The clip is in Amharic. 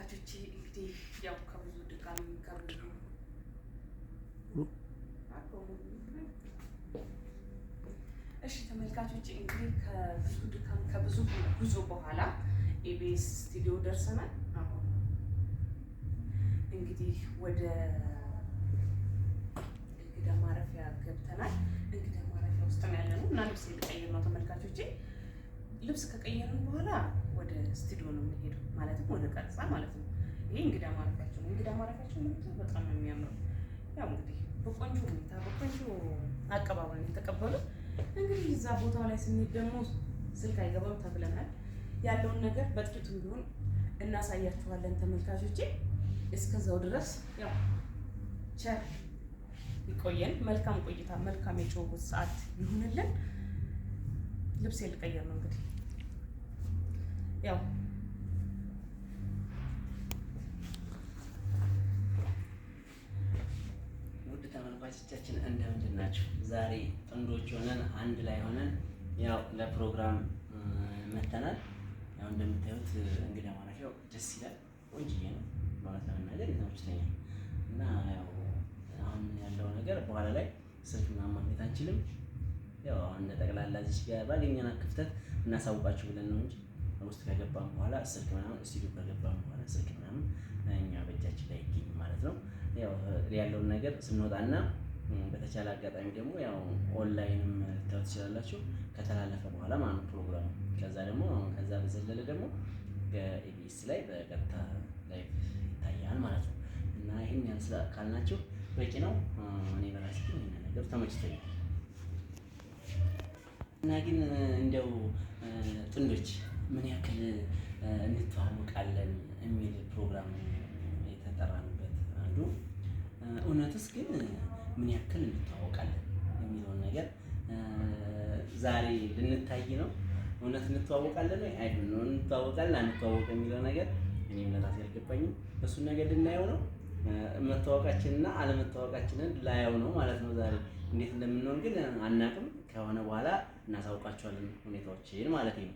ተመልካቾቼ እንግዲህ ያው ከብዙ ድካም ከብዙ እሺ ተመልካቾቼ እንግዲህ ከብዙ ድካም ከብዙ ጉዞ በኋላ ኢቢኤስ ስቱዲዮ ደርሰናል። አሁን እንግዲህ ወደ እንግዳ ማረፊያ ገብተናል። እንግዳ ማረፊያ ውስጥ ነው ያለነው እና ልብስ ልቀይር ነው ተመልካቾቼ። ልብስ ከቀየርን በኋላ ወደ ስቱዲዮ ነው የምንሄደው፣ ማለትም ወደ ቀረጻ ማለት ነው። ይሄ እንግዳ ማረፊያቸው ነው። እንግዳ ማረፊያቸው ነው፣ በጣም ነው የሚያምረው። ያው እንግዲህ በቆንጆ ሁኔታ በቆንጆ አቀባበል ነው የተቀበሉ። እንግዲህ እዛ ቦታው ላይ ስንሄድ ደግሞ ስልክ አይገባም ተብለናል። ያለውን ነገር በጥቂቱም ቢሆን እናሳያችኋለን ተመልካቾቼ። እስከዛው ድረስ ያው ቸር ይቆየን። መልካም ቆይታ፣ መልካም የጭውውት ሰዓት ይሁንልን። ልብስ ልቀይር ነው እንግዲህ ያው ውድ ተመልካቾቻችን እንደምንድን ናቸው? ዛሬ ጥንዶች ሆነን አንድ ላይ ሆነን ያው ለፕሮግራም መተናል። ያው እንደምታዩት እንግዳ ማረፊያው ደስ ይላል፣ ቆንጅዬ ነው በእውነት ለመናገር የተመችቶኛል። እና ያው አሁን ያለው ነገር በኋላ ላይ ስልክ ምናምን ማግኘት አንችልም። ያው አሁን እንደ ጠቅላላ እዚች ጋር ባገኘናት ክፍተት እናሳውቃችሁ ብለን ነው እንጂ ውስጥ ከገባን በኋላ ስልክ ምናምን ስቱዲዮ ከገባን በኋላ ስልክ ምናምን እኛ በእጃችን ላይ ይገኝ ማለት ነው። ያው ያለውን ነገር ስንወጣና በተቻለ አጋጣሚ ደግሞ ያው ኦንላይንም ልታዩት ትችላላችሁ ከተላለፈ በኋላ ማለት ነው ፕሮግራሙ። ከዛ ደግሞ አሁን ከዛ በዘለለ ደግሞ በኢቢኤስ ላይ በቀጥታ live ይታያል ማለት ነው። እና ይህን ያህል ካልናችሁ በቂ ነው። እኔ በራሴ ግን ይህን ነገር ተመችቶኛል። እና ግን እንደው ጥንዶች ምን ያክል እንተዋወቃለን የሚል ፕሮግራም የተጠራንበት አንዱ እውነትስ ግን ምን ያክል እንተዋወቃለን የሚለውን ነገር ዛሬ ልንታይ ነው። እውነት እንተዋወቃለን ወይ አይ ነው እንተዋወቃለን አንተዋወቅ የሚለው ነገር እኔም ለራሴ አልገባኝም። እሱን ነገር ልናየው ነው። መተዋወቃችንና አለመተዋወቃችንን ላየው ነው ማለት ነው። ዛሬ እንዴት እንደምንሆን ግን አናቅም። ከሆነ በኋላ እናሳውቃቸዋለን ሁኔታዎችን ማለት ነው።